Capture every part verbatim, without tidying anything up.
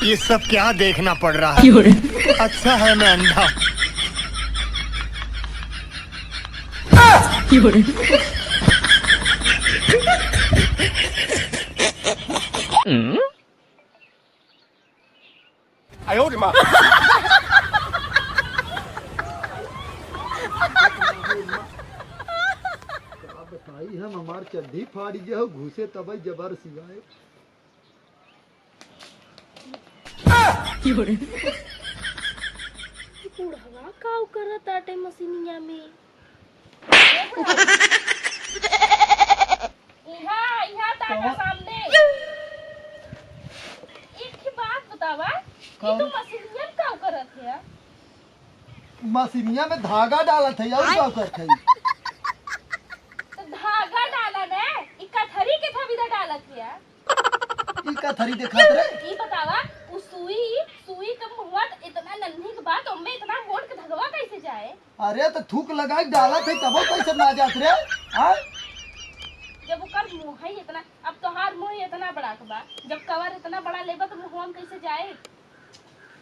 ये सब क्या देखना पड़ रहा है? अच्छा है मैं अंधा। का बताई हम, हमार चड्ढी फाड़ गया हो, घुसे तबई जबर सियाए। बुढ़वा काउ करत आटे मशीनिया में? इहाँ, इहाँ ताका कौन? सामने। एक ही बात बतावा, ई कौन? तू मशीनिया में काउ करत है? मशीनिया में धागा डालत है, और का करत है? तो धागा डाला ना, ई कथरी के थविदा डालत है। ई कथरी देखात रे? ई बतावा, उ सुई, सुई के मुहवा त इतना नन्ही के बा, ओम्मे इतना मोट के धगवा कैसे जाए? अरे, त थूक लगाई डालत है, तबो कैसे ना जात रे? हाँ? जब ओकर मुँह ही इतना, अब तोहार मुँह ही इतना बड़ा के बा, जब कवर इतना बड़ा लेबा, त मुँहवा में कैसे जाए?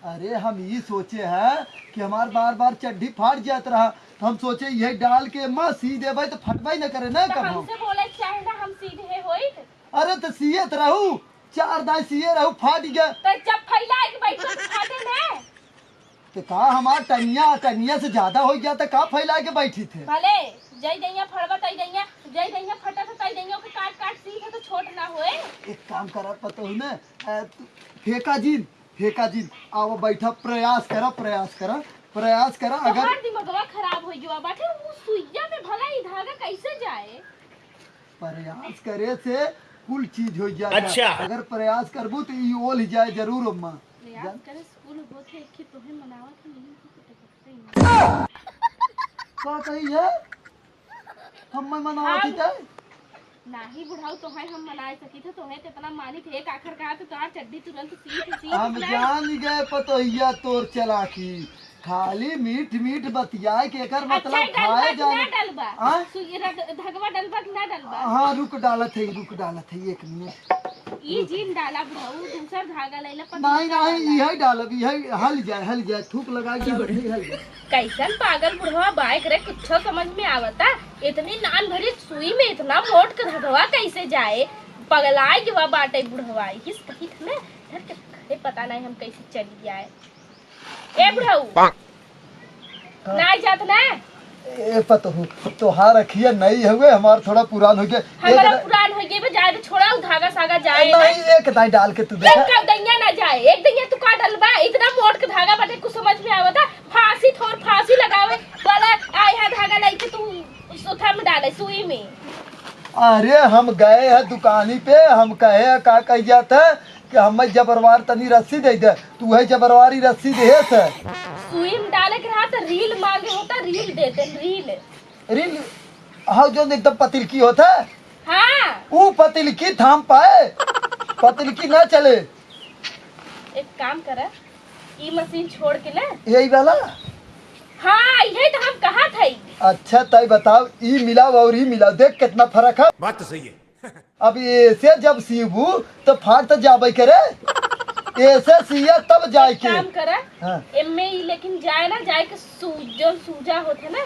अरे, हम ई सोचे हैं कि हमार बार-बार चड्ढी फाट जात रहा, त हम सोचे, यही डाल के एम्मा सी देबै, त फटबै न करे ना त कब हम। हमसे बोले के चाहे ना, हम सीधे होइत। अरे, त सियत रहू, चार दाई सिए रहू, फाट गया। त जब फैलाए के बैठो, त फाटे ना। त का हमार टंगिया, टंगिया से ज्यादा हो गया, त का फैलाए के बैठी थे? भले, जय दैया फड़बा, तय दैया, जय दैया फटा, त तय दैया के काट, काट सी थे, त छोट ना होए। एक काम करा, पतोहू ना, अ, तू फेंका जिन, फेंका जिन, आवा बैठा, प्रयास करा, प्रयास करा, प्रयास करा। अगर तोहार दिमगवा खराब होइ गवा बाटे, उ सुइया में भला ई धागा कैसे जाए? प्रयास करे से कुल चीज होइ जाता। अच्छा। अगर प्रयास करबू त ई ओल जाए जरूर अम्मा। प्रयास जान- करे से कुल होत है, एक ही तोहे मनावत है, यही तो कुछ करते ही नहीं। का कही है? हम मैं मनावत हम ही तय? नाही बुढ़ऊ, तोहे हम मनाए सकी थे, तोहे तो इतना मानी थे, एक आखर कहा तो तोहार चड्ढी तुरंत सीख, सीख हम जाए। जान गए पतोहिया तोर चालाकी, खाली मीठ मीठ बतियाए के एकर मतलब अच्छा, खाए डलबा कि ना जाने। डलबा? हाँ? सु-, ये रग-, धगवा डलबा कि ना डलबा? हाँ, रुक डालत है, रुक डालत है, एक मिनट। ई जिन डाला बुढ़ऊ, दूसर धागा लैला, पर नहीं, दूसरा नहीं, वाला। यही डालब, यही हल जाए, हल जाए, थूक लगा के डालब, यही हल जाए। कैसन पागल बुढ़वा बाइक रे, कुछो समझ में आवता? इतनी नान भरी सुई में इतना मोट के धगवा कैसे जाए? पगलाए गवा बाटे बुढ़वा, हिस कही थे ना, धर के घरे पता नहीं हम कैसे चली आए। ए बुढ़ऊ, का? नाई जात ना? ए पतोहू, तोहार अखिया नई हवे, हमार थोड़ा पुरान हो गया। हमारा एक पुरान हो गया, जाए तो छोड़ा, उ धागा सागा जाए ना। नहीं, एक दाई डाल के तू देखा। एक का दैया ना जाए, एक दैया तू का डलबा, इतना मोट के धागा बाटे, कुछ समझ में आवता? फांसी ठोर, फांसी लगावे वाला, आ यहाँ धागा लेके तू सुथा में डाले, सुई में। अरे, हम गए हैं दुकानी पे, हम कहे, का कही जात है कि हमें जबरवार तनी रस्सी दे दे, तू है जबरवारी रस्सी देहे से। सुई में डाले के रहा तो रील मांगे होता, रील देते, रील। रील, हाँ, जो एकदम पतिलकी होता है। हाँ। ऊ पतिलकी थाम पाए, पतिलकी ना चले। एक काम करा, ई मशीन छोड़ के ना। यही वाला? हाँ, यही तो हम कहा था। अच्छा, तय बताओ, ई मिलाओ और ई मिलाओ, देख कितना फर्क है। बात तो सही है। अब ऐसे जब सीबू तो फाट तो जाबे करे, ऐसे सिया तब जाए एक के। काम करा, हाँ। एमे ई लेकिन जाए ना, जाए के सू-, जौन सूजा होते ना,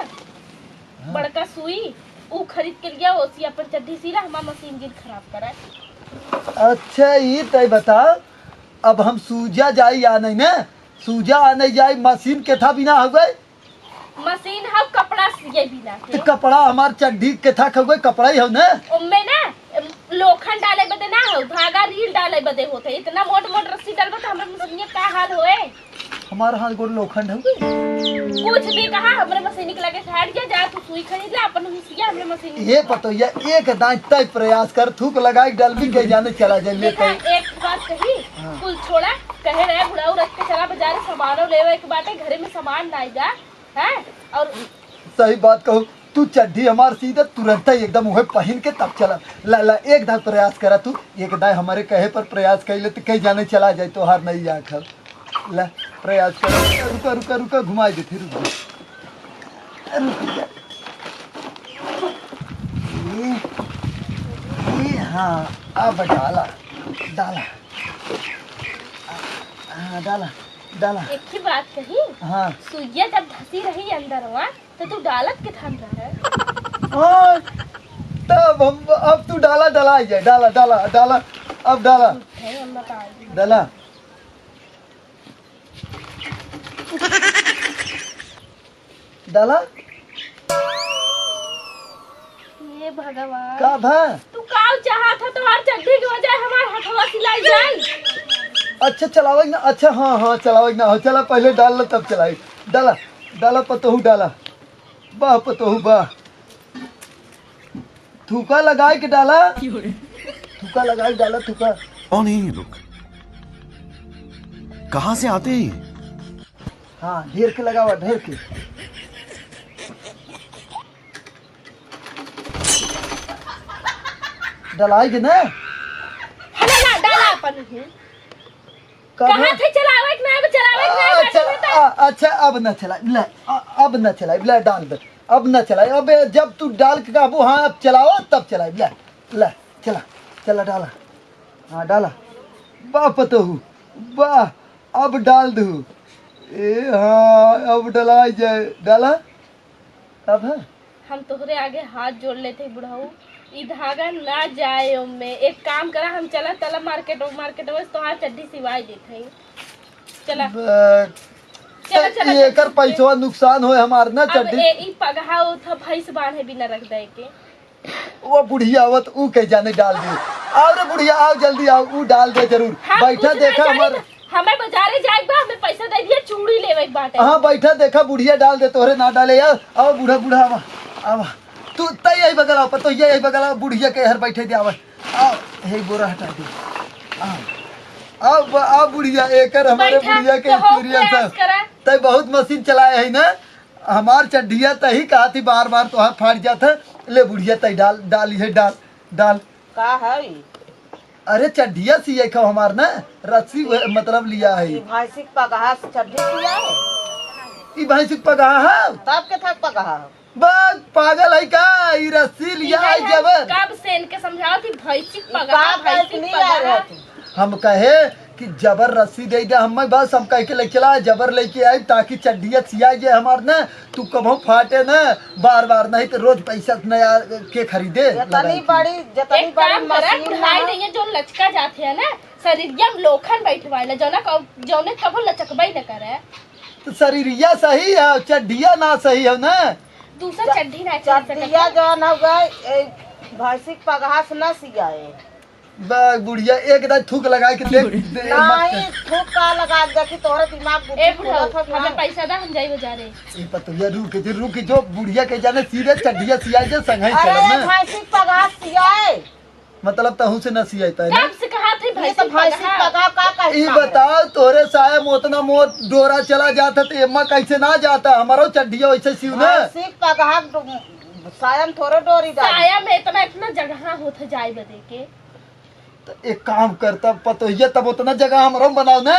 हाँ। बड़का सुई, ऊ खरीद के लिया, ओसी अपन चड्ढी सीला, हमार मशीन जिन खराब करा। अच्छा, ई तय बता, अब हम सूजा जाई या नहीं ना, सूजा आ नहीं जाई, मशीन के था बिना हो गए। मशीन हव कपड़ा सिए बिना के। तो कपड़ा हमार चड्ढी के था खगोई कपड़ा ही हव ना। ओम्मे ना, एम, लोखन डाले बदे ना हव, धागा रील डाले बदे होते। इतना मोट मोट रस्सी डालबो तो हमरे मशीनिया का हाल होए? हमार हाथ गोड़ लोखंड हव। कुछ भी कहा, हमरे मशीनी के लगे से हट जा, जा तू सुई खरीद ले, अपन हुसिया हमरे मशीनी ये के पतोहिया एक दांत तय प्रयास कर, थूक लगाई डाल भी के जाने चला जाए, ले देखा, तय। एक बात कही, हाँ। कुल छोड़ा, कहे रहे बुढ़ऊ रख के चला बाजारे, सामानो लेवे के बाटे, घरे में सामान नाई बा। हैं? और सही बात कहू, तू चड्ढी हमार सीधे तुरंत ही एकदम उहे पहिन के तब चला। ला, ला, एक दाय प्रयास करा तू, एक दाय हमारे कहे पर प्रयास कइले तो कई जाने चला जाए तोहार नहीं आँख। ला, प्रयास कर, रुका, रुका, रुका, घुमाई दे, फिर रुक जा। रुक जा। ये, ये, हाँ, अब डाला, डाला। हाँ, डाला, डाला। एक ही बात कही। हाँ। सुइया जब धसी रही अंदरवा, तो तू डालत के थान रहे। हाँ, तब हम, अब तू डाला, डाला, आई जाए, डाला, डाला, डाला, अब डाला। झूठे हम बताई। डाला। डाला। हे भगवान। का भा? तू काउ चाहत ह, तोहार चड्ढी के बजाय हमार हथवा सिलाई जाई? अच्छा, चलावे ना। अच्छा, हाँ, हाँ, चलावे ना। हो, चला, पहले डाल ला, तब चलाई। डाला, डाला, पतोहू डाला। वाह, पतोहू, वाह। थूका लगाई के डाला। थूका लगाई के डाला, थूका। कौन है ये लोग? कहाँ से आते हैं ये? हाँ, ढेर के लगावा, ढेर के। डलाई के ना? हला ना, डाला अपन ही। कब? कहाँ थे चलावे के ना, अब चलावे के ना, अच्छा, बैठे थे। आ, अच्छा, अब ना चला, ले, आ, अब ना चला, ले, डाल दे, अब ना चला। अब जब तू डाल के कहबू, हाँ, अब चलाओ, तब चला, ले, ले, चला, चला, डाला, हाँ, डाला। वाह, पतोहू, वाह, अब डाल दू। ए, हाँ, अब डलाई जाए, डाला। अब है? हम तोहरे आगे हाथ जोड़ लेते ही बुढ़ऊ, ई धागा ना जाए ओमे। एक काम करा, हम चला तला मार्केट, मार्केट में तोहार चड्ढी सिवाई देत हई। चला। बस। चला, तो चला, एकर चला। पैसवा नुकसान होए हमार ना अब चड्ढी। ए, ई पगहा उठा भैंस बांधे बिना रख दे के। वो बुढ़िया आवत, ऊ कह जाने डाल दे। आओ रे बुढ़िया, आओ जल्दी आओ, ऊ डाल दे जरूर। हम बैठा कुछ नहीं देखा चाहिए। हमार हमें बाजारे जाए के बा, हमें पैसा दे दिया, चूड़ी लेवे के बाटे। हाँ, बैठा, देखा, बुढ़िया डाल दे, तोहरे ना डाले यार। आओ, बूढ़ा, बूढ़ा, आवा, आवा। तू तै यही बगल आओ, पतोहिया यही बगल आओ, बुढ़िया के हर बैठे दे, आवा। आओ, हे बोरा हटा दे। आओ, आओ, ब-, आओ, बुढ़िया, एकर हमारे बैठा, बुढ़िया के तो हो experience है। प्रयास करा। तै बहुत मशीन चलाए है ना, हमार चड्ढिया तही कहा थी, बार बार तोहार फाट जात है। ले बुढ़िया, तै डाल, डाल, ये डाल, डाल। का है? अरे चड्ढिया सिए खाओ हमार ना, रस्सी उहे मतलब लिया है। ई भैंसी के पगहा से चड्ढी सिया है? ई भैंसी के पगहा है? तब के थक पगहा है? बा-, पागल है का? ई रस्सी लिया ई है है, जबर। कब से इनके समझाओ थी भैंसी के ई पगहा, का भैंसी के लिया पगहा। है तू? हम कहे कि जबर रस्सी दे दे हमें, बस हम कह के ले चला, जबर लेके आई ताकि चड्ढिया सिया जाए हमार ना। तू कबहू फाटे ना, बार बार, नहीं तो रोज पैसा नया के खरीदे, जतनी लगाई के। बड़ी, जतनी एक बड़ी काम करा, मशीन बुढ़ाई ना। नहीं है, जो लचका जाते हैं ना, शरीरिया में लोखन बैठवाए ला, जौना कब-, जौने कबो लचकबे न करे। तो शरीरिया सही है, चड्ढिया ना सही है ना। दूसरा च-, चड्ढी ना चल सकत चड्ढिया है। जौन हो गए, ए, भैंसी के पगहा से ना सियाए। बा, बुढ़िया, एक दाई थूक लगाए के देख, दे, मत नहीं, कर। थूक का लगा, देखी तोहरे दिमाग बुद्धि ए बुढ़ऊ, खुलत हो कि हमें नहीं? पैसा दा, हम जाई बाजारे। ई पतोहिया रुक के, रुक के, जो बुढ़िया के जाने सीधे चड्ढिया सियाए जे संघई अरे, चलत ना। भैंसी के पगहा सियाए। मतलब तहू से ना सियाई पाए ना? कब से कहा थे ये भैंसी तो भैंसी पगहा? पगहा का कहता ई है? बताओ, तोहरे साया में उतना मोट डोरा चला जाता तो एम्मा कैसे ना जाता? हमारो चड्ढिया वैसे सिउ ना। भैंसी पगहा साया में थोड़े डोरी डाली। साया में इतना, इतना जगह होत है जाए बदे के। तो एक काम करता पतोहिया, तब उतना जगह हमरो बनाओ ना।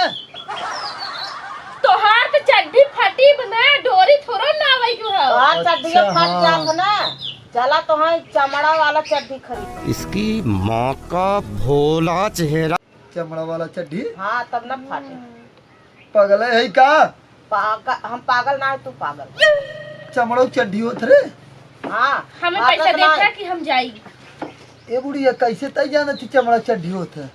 तोहार तो चड्ढी फटी बना, डोरी थोड़ो ना आवे क्यों है? तोहार चड्ढी अच्छा, फट हाँ। जात है ना, चला तोहार चमड़ा वाला चड्ढी खरीद। इसकी माँ का भोला चेहरा। चमड़ा वाला चड्ढी? हाँ, तब ना फाटे। पागल है, है का? पागल, हम पागल ना है, तू पागल। चमड़ो चड्ढी होत रे? हाँ, हमें हाँ, पैसा तो देत ना। रहा कि हम जाई। ए बुढ़िया, कैसे तय जाना थी चमड़ा चड्ढी होत है?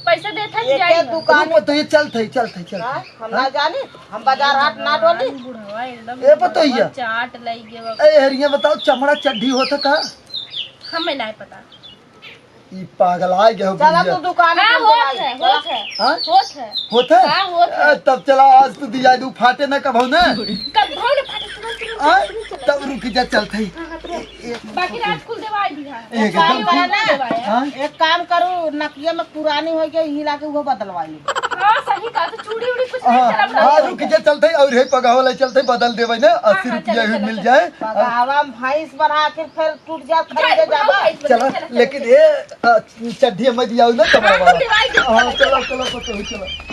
पैसा देत है कि एक जाई एक हम। दुकान रुक, तो ये चलत है, चलत है, चलत है। हाँ, हम ना जानी, हम बाजार हाट ना डोली। बुढ़वा एकदम ए पतोहिया। चाट लई गए। ए हरिया बताओ, चमड़ा चड्ढी होत है का? हमें नहीं पता। ई पागल आ गया हो चला बुढ़िया। तू दुकान हाँ, पे होत जाई। है, होत है। हाँ? होत है। होत है? हाँ, होत है। ए, तब चला आज तू दिया दू फाटे ना कभो ना। कभो ना फाटे, तुरंत, तुरंत, हाँ? तुरंत चला। तब रुक जा, चलत है। हाँ, हाँ, तुरंत। ए, ए, बाकी रात कुल देवाई दी है। एक साड़ी काम करा ना। देवाई है। हाँ? एक काम करू, नकिया में पुरानी हो गई, हिला के वो बदलवाई ले। हाँ, सही कहा, तो चूड़ी उड़ी कुछ हाँ, नहीं चला हाँ, रुक जा, चलत है, और हे पगहा वाला चलत है, बदल देवे ना, हाँ, अस्सी हाँ, रुपया चला, ही चला, मिल चला। जाए। पगहावा में भैंस बना के फिर टूट जात, खरीदे जाबा। चला, लेकिन ए, अ, चड्ढी हमें दिया ना, चमड़ा वाला। हाँ, चला, चला, पतोहू, चला।